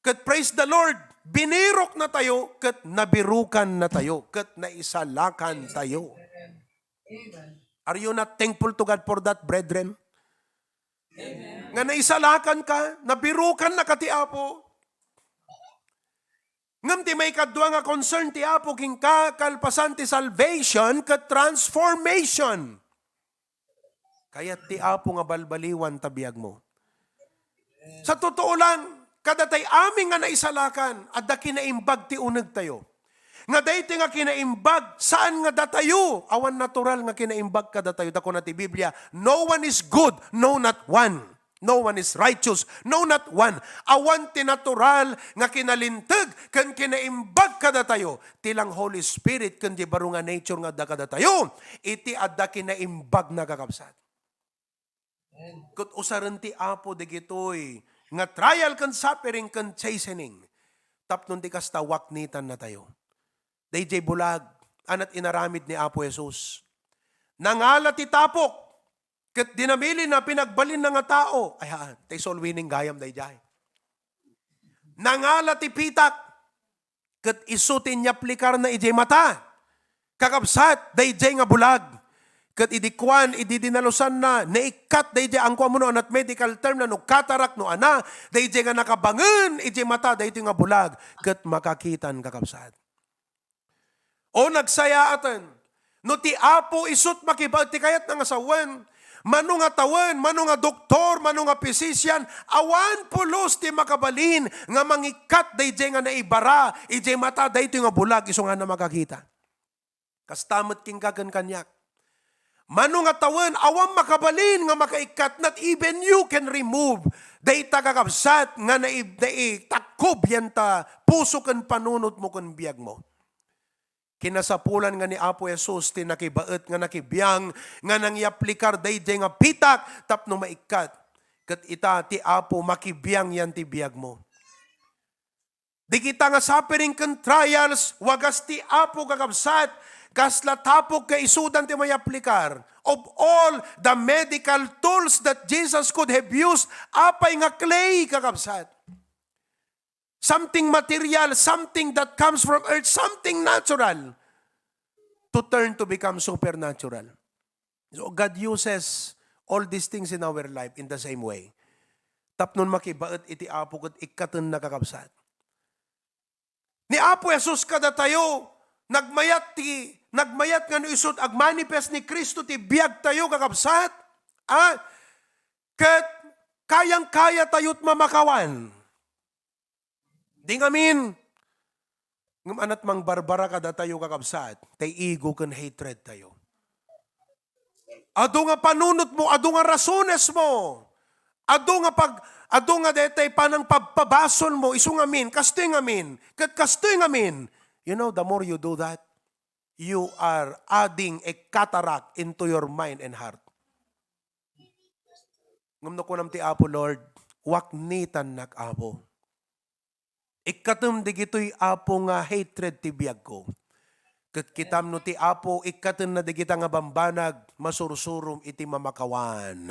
Ket praise the Lord, binirok na tayo, ket nabirukan na tayo, ket naisalakan tayo. Are you not thankful to God for that, brethren? Nga naisalakan ka, nabirukan na ka ti Apo. Ngem ti maikadua nga concern ti Apo kenka, kalpasan ti salvation ket transformation. Kayat ti Apo nga balbaliwan ta biagmo. Sa totoo lang, kadatay amin nga naisalakan, adda kinaimbag ti uneg tayo. Nga daytoy nga kinaimbag, saan nga datayo, awan natural nga kinaimbag kadatayo. Ta kuna ti Biblia, "No one is good, no, not one." No one is righteous, no, not one. Awan ti natural nga kinalinteg ken kinaimbag kadatayo. Ti lang Holy Spirit ken di baro nga nature nga adda kadatayo, iti adda kinaimbag na, kakabsat. Ket usaren ti Apo dagitoy nga trial ken suffering ken chastening. Tapno ti kasta, waknitan na tayo. Daydiay bulag, anat inaramid ni Apo Jesus. Nangala ti tapok, ket dinamili na pinagbalin na nga tao. Ay, haan, tay soul winning gayam daydiay. Nangala ti pitak, ket isu ti inyaplikar na idiay mata. Kakabsat, daydiay nga bulag. Ket idi kuan, idi dinalusan na, naikkat daydiay, ang kuan mo no, anat medical term na no, cataract no, ana, daydiay nga nakabangen idiay mata, daytoy nga bulag, ket makakitan, kakabsat. O nagsayaaten, no ti Apo isut makibaet ti kayatna nga sawen, mano nga tawen, mano nga doktor, mano nga physician, awan pulos ti makabalin nga mangikkat daydiay nga naibara idiay mata daytoy nga bulag, isu nga na makakita. Kasta met kenka ken kaniak. Mano nga tawen, awan makabalin nga makaikkat, not even you can remove dayta, kakabsat, nga nai-, naitakkob yanta puso ken panunotmo ken biagmo. Kinasapulan nga ni Apo Jesus ti nakibaet nga nakibiang nga nangyaplikar daydiay nga pitak tapno maikkat. Ket ita ti Apo makibiang yan ti biagmo. Dagita nga suffering ken trials, wagas ti Apo, kakabsat, kasla tapok nga isudan ti mayaplikar. Of all the medical tools that Jesus could have used, apay nga clay, kakabsat? Something material, something that comes from earth, something natural to turn to become supernatural. So God uses all these things in our life in the same way. Tapno makibaet iti Apo ket ikkatenna, kakabsat. Ni Apo Jesus kadatayo, nagmayat ti, nagmayat nga no isut' agmanifest ni Cristo ti biagtayo, kakabsat, a, ket kayang-kayatayo't mamakawan. Di ngamin, ngem ania ti mangbarbara kadatayo, kakabsat, tay ego ken hatred tayo. Adu nga panunotmo, adu nga rasonesmo, adu nga pag-, adu nga daytay panangpabpabasolmo, isu ngamin, kastoy ngamin, ket kastoy ngamin. You know, the more you do that, you are adding a cataract into your mind and heart. Ngem no kunam ti Apo, "Lord, waknitannak, Apo. Ikkatem digitoy, Apo, nga hatred ti biagko. Ket kitam no ti Apo ikkatenna digita nga bambanag, masursurom iti mamakawan."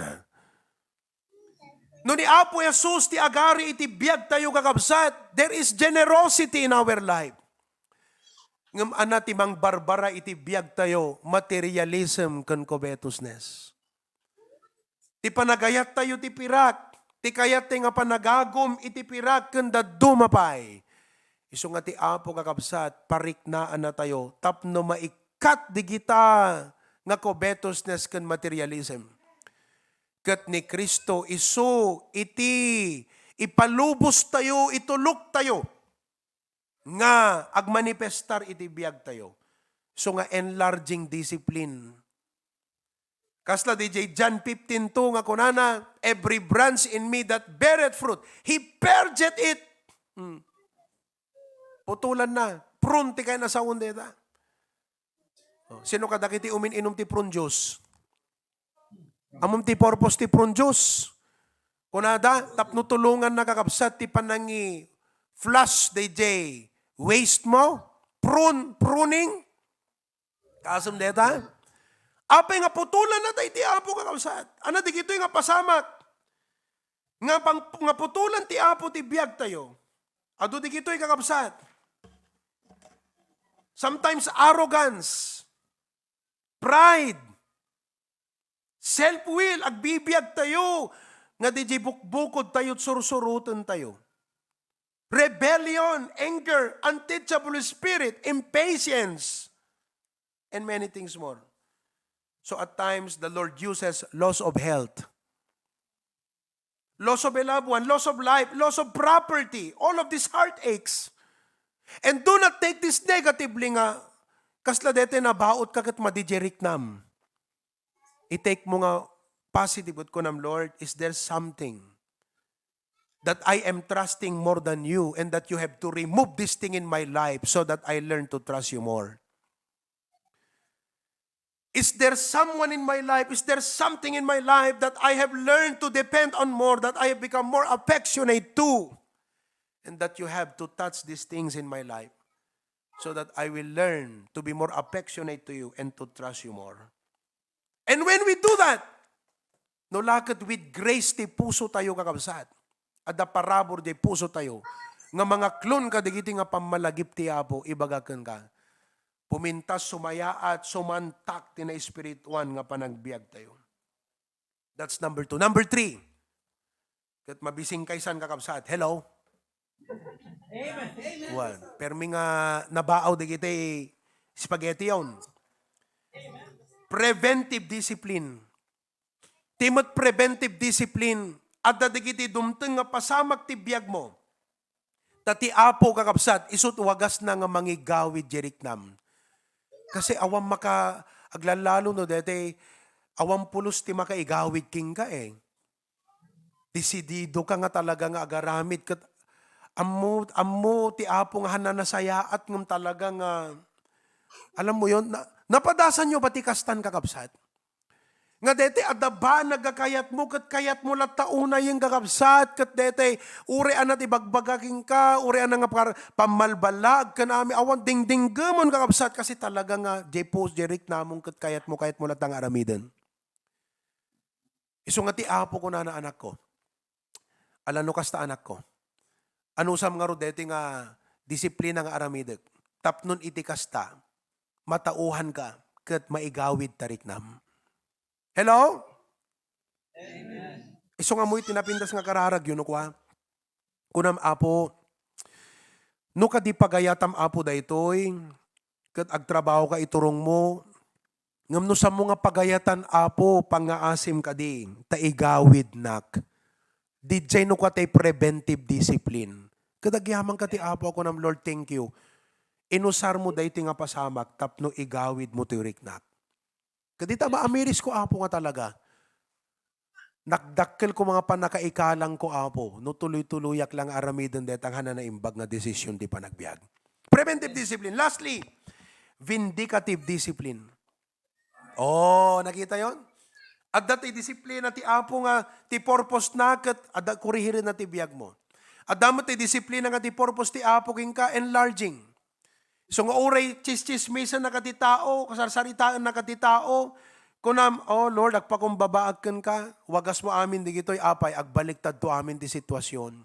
No ni Apo Jesus ti agari iti biagtayo, kakabsat, there is generosity in our life. Ngem ania ti mangbarbara iti biagtayo, materialism ken covetousness. Ti panagayattayo ti pirak, ti kayattayo nga panagagum iti pirak ken dadduma pay. Isu nga ti Apo, kakabsat, pariknaannatayo tapno maikkat digita nga covetousness ken materialism. Ket ni Cristo isu iti ipalubostayo, ituloktayo nga agmanifestar iti biagtayo. So nga enlarging discipline. Kasla D J John fifteen two nga kunana, "Every branch in me that beareth fruit, he purgeth it." Hmm. Putulanna. Prune ti kayatna sawen dayta. Oh, sino kadagiti umin-inum ti prune juice? Ammom ti purpose ti prune juice? Kunada, tapno tulonganna, kakabsat, ti panangi-flush dayjay waste mo, prune, pruning. Kaasem dayta? Apay nga putolanna daydi Apo, kakabsat? Ania dagitoy nga pasamak? Nga pang-, nga putolan ti Apo ti biagtayo. Adu dagitoy, kakabsat. Sometimes arrogance, pride, self-will, agbibiagtayo nga dayjay bukbukodtayo, sursurotentayo. Rebellion, anger, unteachable spirit, impatience, and many things more. So at times, the Lord uses loss of health, loss of a loved one, loss of life, loss of property, all of these heartaches. And do not take this negatively nga, kasla dayta nabaut ka ket madi jay riknam. I-take mo nga positive ket kunam, "Lord, is there something that I am trusting more than you and that you have to remove this thing in my life so that I learn to trust you more?" Is there someone in my life? Is there something in my life that I have learned to depend on more, that I have become more affectionate to? And that you have to touch these things in my life so that I will learn to be more affectionate to you and to trust you more. And when we do that, no, la ket with grace ti pusotayo, kakabsat. Adda parabur ti pusotayo nga mangaklon kadagiti nga pammalagip ti Apo, ibaga kenka. Pumintas, sumayaat, sumantak ti naespirituan nga panagbiagtayo. That's number two. Number three, ket mabising kaysan, kakabsat. Hello? Amen. Amen. Wan. Permi nga nabaaw dagiti spaghetti yon. Preventive discipline. Ti met preventive discipline, adda dagiti dumteng nga pasamak ti biagmo. Ta ti Apo, kakabsat, isut' wagasna nga mangigawid jay riknam. Kasi awan maka-, aglalalo no daytay, awan pulos ti makaigawid kenka, eh. Desidido ka nga talaga nga agaramid ket ammo, ammo ti Apo nga haan a nasayaat ngem talaga nga, alam mo yon, na, napadasanyo ba ti kastan, kakabsat? Nga daytay adda banag nga kayatmo ket kayatmo latta unayen, kakabsat, ket daytay uray a nat ibagbaga kenka, uray a nangapar-, pammalbalag ken amin, awan dingdinggemon, kakabsat, kasi talaga nga jay puso, jay riknamon ket kayatmo, kayatmo latta nga aramiden. Isu nga ti Apo kunana, anakko. Ala no kasta, anakko. Anusam ngarud daytoy nga disiplina nga aramidek. Tapnon iti kasta, matauhanka ket maigawid ta riknam. Hello? Isu nga ammoy ti napintas nga kararagyo, no kua? Kunam, Apo, no kadi pagayatam, Apo, daytoy, ket agtrabaho ka iturongmo, ngem no saanmo nga pagayatan, Apo, pangngaasim kadi, ta igawidnak. Didiay no kua tay preventive discipline. Ket agyaman ka ti Apo, a kunam, Lord, thank you. Inusarmo daytoy nga pasamak tapno igawidmo ti riknak. Ket ita, maamirisko, Apo, nga talaga. Nagdakkelko nga pannakaikalangko, Apo, no tuloy-tuloyak la nga aramiden dayta nga naimbag nga desisyon ti panagbiag. Preventive discipline. Lastly, vindicative discipline. Oh, nakita yon? Adda ti disiplina ti Apo nga ti purpose na ket adda kurihirenna ti biagmo. Adda met ti disiplina nga ti purpose ti Apo kenka, enlarging. So nga uray chis-chismisenna ka ti tao, kasarsaritaenna ka ti tao, kunam, "Oh Lord, agpakumbabaak kenka, wagasmo amin digitoy, apay, agbaliktadto amin ti sitwasyon."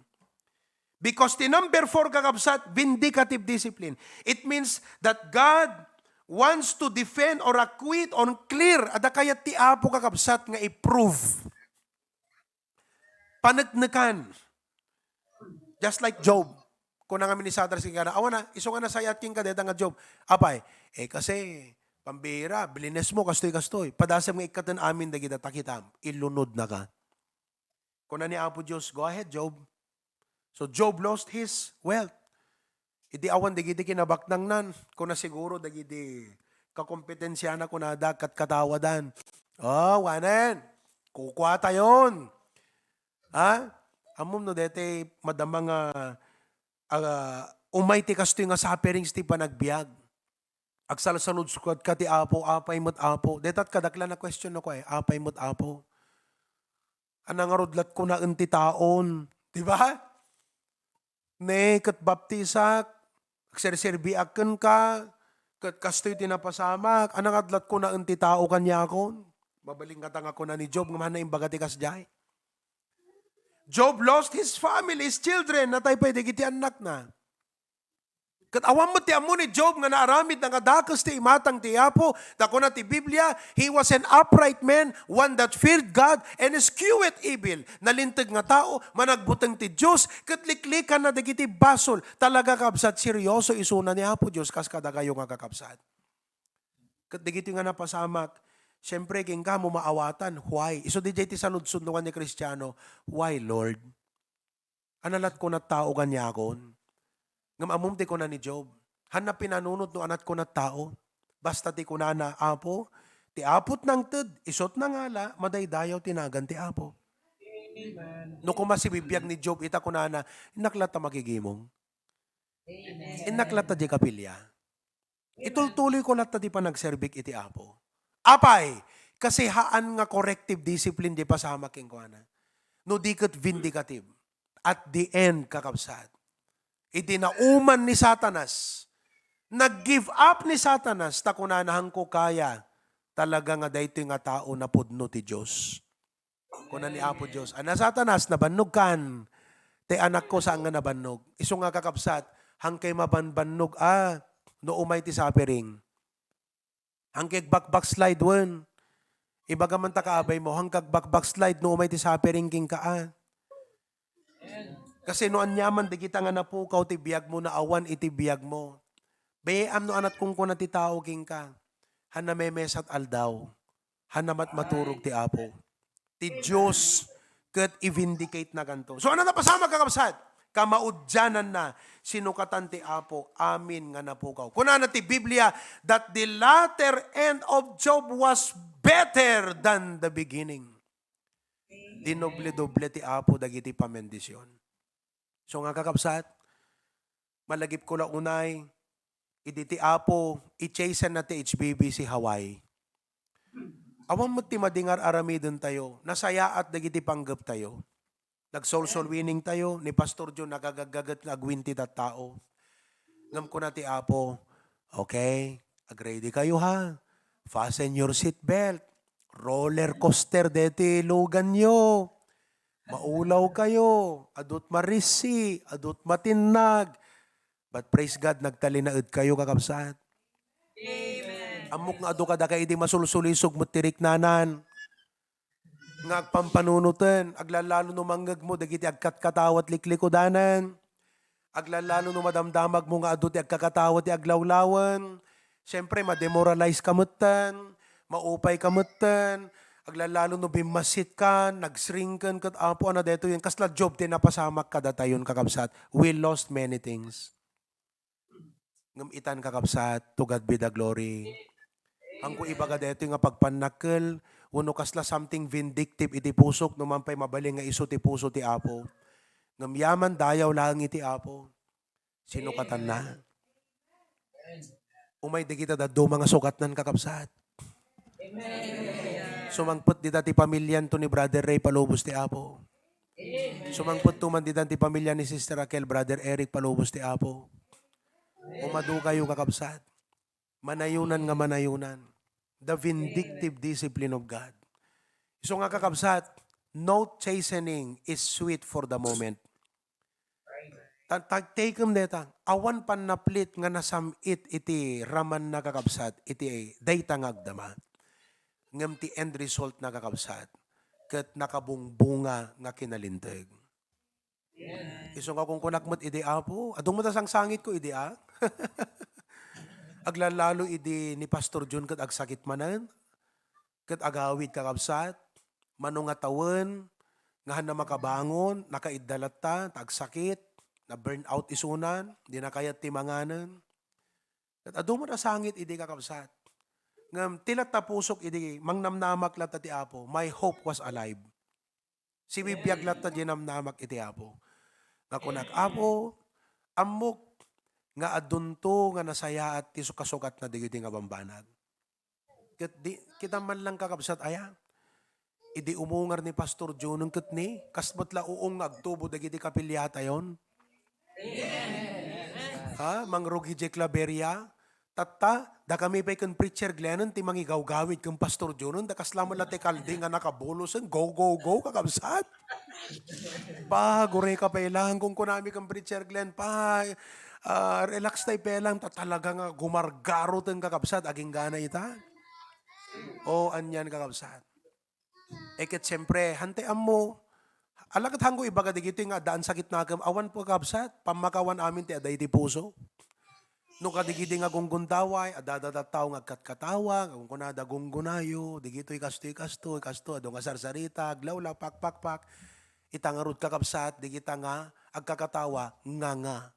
Because ti number four, kakabsat, vindicative discipline. It means that God wants to defend or acquit or clear. Adda kayat ti Apo, kakabsat, nga i-prove. Paneknekan. Just like Job. Kuna ngamin ni Sadras kenkuana, "Awan a, isu nga nasayaat kenka dayta nga Job." "Apay, eh, kasi, pambira, blinesmo, kastoy, kastoy. Padasem nga ikkaten amin dagita, ta kitam, ilunodnaka." Kuna ni Apo Dios, "Go ahead, Job." So Job lost his wealth. Idi awan dagiti kinabaknangnan, kuna siguro dagiti kakompetensiana, kunada, katkatawadan. "Oh, wanen, kukuatayon." Ha? Ammom no daytoy madama nga, ah, umay ti kastoy nga sufferings ti panagbiag. Agsalsaludskadka ti Apo, apay met Apo. Dayta kadaklan a question no kua, apay met Apo. Ania ngarud lat kunaen ti taon, di ba? Ne, ket baptisak, agserserbiak kenka, ket kastoy ti napasamak. Ania ngarud lat kunaen ti tao kaniakon? Mabalin ngata nga kuna ni Job, ngem haan imbaga ti kasdiay. Job lost his family, his children, natay pay dagiti annakna. Ket awan met ti ammo ni Job nga naaramid nga dakes ti imatang ti Apo, ta kuna ti Biblia, "He was an upright man, one that feared God and escheweth evil." Nalinteg nga tao, managbuteng ti Dios, ket liklikanna dagiti basol. Talaga, kabsat, seryoso isuna ni Apo Dios kas kadakayo nga kakabsat. Ket dagiti nga napasamak, siempre, kenka mo maawatan. Why? Isu didiay ti saludsod no nga ni Kristiano, "Why, Lord?" Ania lat kunat tao kaniakon? Ngem ammom ti kuna ni Job, haanna pinanunot no ania ti kunat tao. Basta ti kunana, "Apo, ti Apo't nangted, isu't nangala, madaydayaw ti nagan ti Apo." Amen. No koma sibibiag ni Job, ita kunana, "Innak latta makigimong? Amen. Innak latta di kapilia?" Itultuloyko latta ti panagserbik iti Apo. Apay, kasi haan nga corrective discipline di pasamak kenkuana. No di ket vindicative. At the end, kakabsat, idi nauman ni Satanas, nag-give up ni Satanas, ta kunana, "Haanko kaya talaga nga daytoy nga tao napudno ti Dios." Kuna ni Apo Dios, "Ana, Satanas, nabannogkan. Ti anakko saan nga nabannog." Isu nga, kakabsat, hankay mabanbannog a no umay ti suffering. Hankay agbackbackslide wen. Ibaga man ta kaabay mo, hankay agbackbackslide no umay ti suffering kenka a. Kasi no aniaman dagita nga napukaw ti biag mo, naawan iti biag mo. Bayam no ania ti kunkuna ti tao kenka. Haanna memesat aldaw. Haanna met maturog ti Apo. Ti Dios ket i-vindicate-nakanto. So, ania ti napasamak, kakabsat? Kamaudiananna, sinukatan ti Apo amin nga napukaw. Kunana ti Biblia that the latter end of Job was better than the beginning. Dinoble-doble ti Apo dagiti pamendisyon. So nga, kakabsat, malagipko la unay, idi ti Apo, i-chasten na ti H B B C Hawaii. Awan met ti madi nga ar-aramidentayo, nasayaat dagiti panggeptayo. Nag-soul-soul winning tayo, ni Pastor John nakagaggaget nga agwinti tattao. Ngem kuna ti Apo, "Okay, agready kayo ha? Fasten your seat belt. Roller coaster deti luganyo. Maulaw kayo, adu't marisi, adu't matinnag." But praise God, nagtalinaed kayo, kakabsat. Amen. Ammok nga adu kadakayo idi masulsulisog met ti riknanan. nga agpampanunoten, aglalalo no mangngegmo dagiti agkatkatawa ti liklikudanan, aglalalo no madamdamagmo nga adu ti agkakatawa ti aglawlawen. Siyempre, ma-demoralize ka metten, maupay ka metten, aglalalo no bimmasit ka, nagsrinken ket Apo, ano daytoy, kasla Job ti napasamak kadatayon, kakabsat. We lost many things. Ngem itan, kakabsat, to God be the glory. Haanko ibaga daytoy nga pagpannakkel, wenno kasla something vindictive iti pusok, no man pay mabalin nga isu ti puso ti Apo. Ngem yaman dayaw laeng iti Apo. Sino katanna? Umay dagita dadduma nga sugatnan, kakabsat. Sumangpet dita ti pamilianto ni Brother Ray, palubos ti Apo. Sumangpet to man dita ti pamilya ni Sister Raquel, Brother Eric, palubos ti Apo. Umadu kayo, kakabsat. Manayonan nga manayonan. The vindictive discipline of God. Isu nga, kakabsat, no chastening is sweet for the moment. Ta-, ta-, takem dayta, awan pannaplit nga nasam-it iti ramanna, kakabsat, iti dayta nga agdama. Ngem ti end result na, kakabsat, ket nakabungbunga nga kinalinteg. Isu nga kunkunak met idi, Apo, adu met a sangsangitko idi, a? Aglalalo idi ni Pastor Jun ket agsakit manen. Ket agawid, kakabsat, mano nga tawen, nga haanna makabangon, nakaidda latta, ta agsakit, na-burn out isunan, dina kayat ti manganen. Ket adu met a sangit idi, kakabsat. Ngem ti latta pusok idi mangnamnamak latta ti Apo, my hope was alive. Sibibiag latta di namnamak iti Apo. Nga kunak, Apo, ammok nga adunto nga nasayaat ti su-, kasugatna dagiti nga bambanag. Ket di, kita man lang, kakabsat, aya? Idi umungar ni Pastor Junong ket ni, kas met la uong nga agtubo dagiti kapiliatayon. Ha? Mangrugi diay Claveria? Tatta, dakami pay ken Preacher Glennon ti mangigawgawid ken Pastor Junong, da kasla met la ti kaldi nga nakabulosen, go, go, go, kakabsat. Ba, gureka pay lang, kunkunami ken Preacher Glenn, pa, ah, relax tay pay lang, ta talaga nga gumargaroten, kakabsat, aginggana ita. O, anian, kakabsat. E ket siempre, hantay ammo, ala ket haanko ibaga dagitoy nga addaan sakit nakem, awan po, kakabsat, pammakawan amin ti adda iti puso. No kadigidi nga gunggundaway, adda dayta tao nga agkatkatawa, nga kunkunada, "Gunggunayo, digitoy kastoy, kastoy, kastoy," adu nga sarsarita, aglawlaw, pakpakpak. Ita ngarud, kakabsat, digita nga agkakatawa, nganga.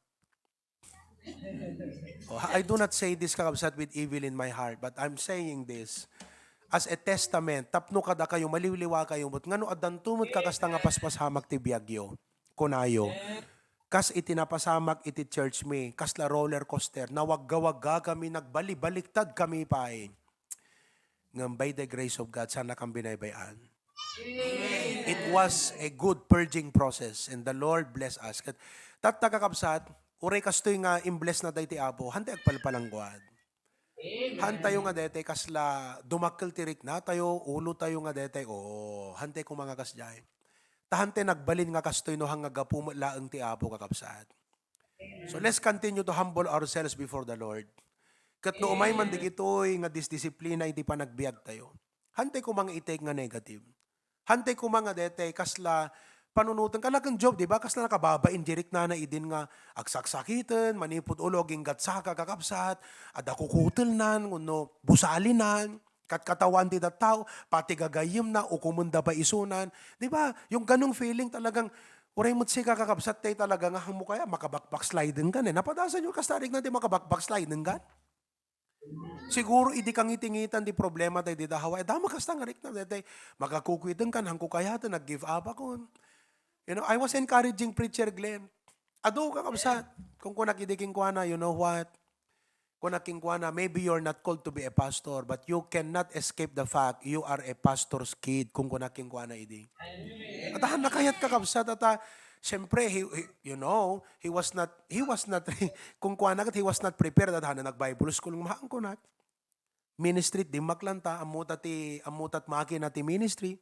Oh, I do not say this, kakabsat, with evil in my heart, but I'm saying this as a testament, tapno kadakayo, maliwliwa kayo, but ngano addanto met kakasta nga paspasamak ti biagyo? Kunayo, kas iti napasamak iti church mi, kasla roller coaster, nawagga-wagga kami, nagbali-baliktad kami pay. Ngem by the grace of God, saan nakam binaybay-an. It was a good purging process, and the Lord bless us. Ket tatta, kakabsat, uray kastoy nga imbless na tayo ti Apo, hantay agpalpalangguad. Hantayo nga detay kasla dumakkel ti riknatayo, ulotayo nga detay, oo, hantay koma nga kasdiay. Ta hantay nagbalin nga kastoy no hang nga gapu met laeng ti Apo, kakabsat. So let's continue to humble ourselves before the Lord. Ket no umay man digitoy nga disdisiplina iti panagbiagtayo, hantay koma nga itek nga negative. Hantay koma nga detay kasla panunoten, kala ken Job, di ba? Kasla nakababain di riknana idin nga agsaksakiten, manipud ulo, aginggatsaka, kakabsat, adda kukutelnan, wenno busalinan. Katkatawan ti tattao, pati gagayyemna, ukomenda pay isunan. Di ba? Yung ganong feeling talagang, uray met sika, kakabsat, tay talaga nga hangmo kaya, makabackbacksliding ka, eh. Napadasan yung kastarik na di makabackbacksliding ka? Siguro, idi kangitingitan di problema tayo di dahawa, eh, dama kasta nga rikna, tay, makakukwiten ka, hangko kaya, nag-give up ako. You know, I was encouraging Preacher Glenn. Adu, kakabsat, kung kunak idi kenkuana, you know what? Kuna kenkuana, "Maybe you're not called to be a pastor, but you cannot escape the fact you are a pastor's kid," kun kuna kenkuana idi. At han nakayat, kakabsat, at, ah, siyempre, he, he, you know, he was not, he was not, kun kuana ket, he was not prepared, at han nag-Bible school nga haan kunak. Ministry, dimmaklan ta, ammo ta ti, ammo tat makina ti ministry.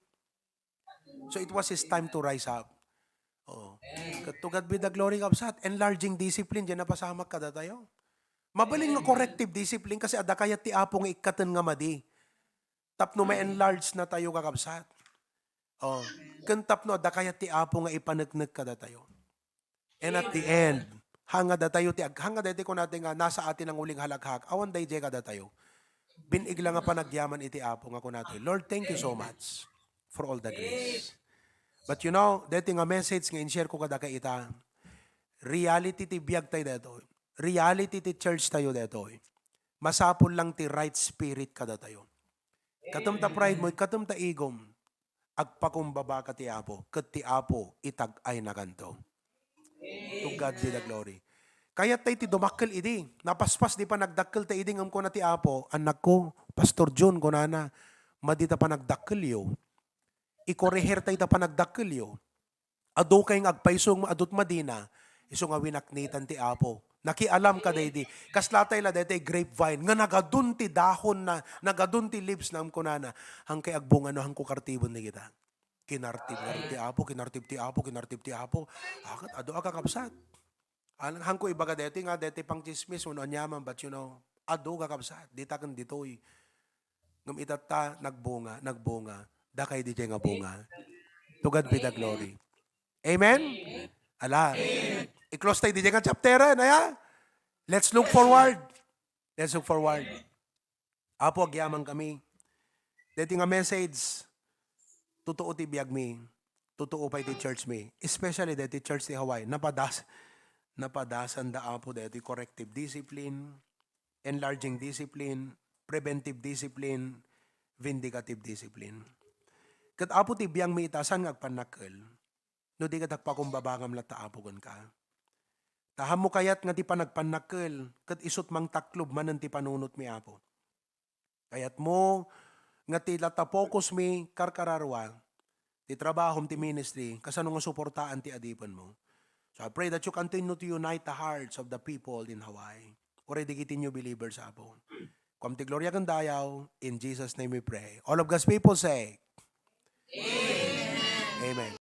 So it was his time to rise up. Oh. Ket to God be the glory, kabsat. Enlarging discipline, diay napasamak kadatayo. Mabalin nga corrective discipline kasi adda kayat ti Apo nga ikkaten nga madi. Tapno ma-enlarge na tayo, kakabsat. Oh, ken tapno adda kayat ti Apo nga ipaneknek kadatayo. And at the end, hanga datayo ti ag-, hanga daytoy kunatayo nga nasa atin ang huling halakhak, awan daydiay kadatayo. Binig la nga panagyaman iti Apo nga kunatayo, "Lord, thank you so much for all the grace." But you know, daytoy nga message nga in-share ko kadakayo ita, reality ti biag tayo daytoy. Reality ti church tayo daytoy. Masapul lang ti right spirit kadatayo. Katem ta pride mo, katem ta igom, agpakumbaba ka ti Apo, ket ti Apo itag-aynakanto. To God be the glory. Kayat tayo ti dumakkel idi. Napaspas di panagdakkel ta idi ngem kuna ti Apo, "Annakko, Pastor John," kunana, "madi ta panagdakkelyo. Ikoreher tayo ta panagdakkelyo. Adu kay nga agpayso nga adut madina, isu nga winaknitan ti Apo." Nakialam ka daydi. Kasla tay la daytoy grapevine nga nagadun ti dahon na, nagadun ti leaves na, kunana, "Hankay agbunga no hanko kartiben dagita." Kinartib nga ti Apo, kinartib ti Apo, kinartib ti Apo. Akat, adu a kakabsat. Al-, hanko ibaga deti nga, deti pang chismis, uno anyaman, but you know, adu kakabsat, dita ken ditoy. Ngem itatta, nagbunga, nagbunga. Dakay di nga bunga. To God be the glory. Amen? Ala. I-close tayo di nga chapter, eh, naya? Let's look forward. Let's look forward. Apo, agyaman kami. Deti nga message, tutuo ti biag mi, tutuo pay ti church mi, especially deti church ti Hawaii. Napadas-, napadasan da, Apo, deti corrective discipline, enlarging discipline, preventive discipline, vindicative discipline. Ket, Apo, ti biag mi ita, saan nga agpannakkel? No di ket agpakumbaba ngem latta, Apo, kenka. Ta ammom kayat nga ti panagpannakkel ket isut' mangtaklob manen ti panunot mi, Apo. Kayatmo nga ti latta focus mi karkararua ti trabahom ti ministry, kasano nga suportaan ti adipenmo. So I pray that you continue to unite the hearts of the people in Hawaii. Uray dagiti new believers, Apo. Kuam ti gloria ken dayaw. In Jesus' name we pray. All of God's people say, Amen.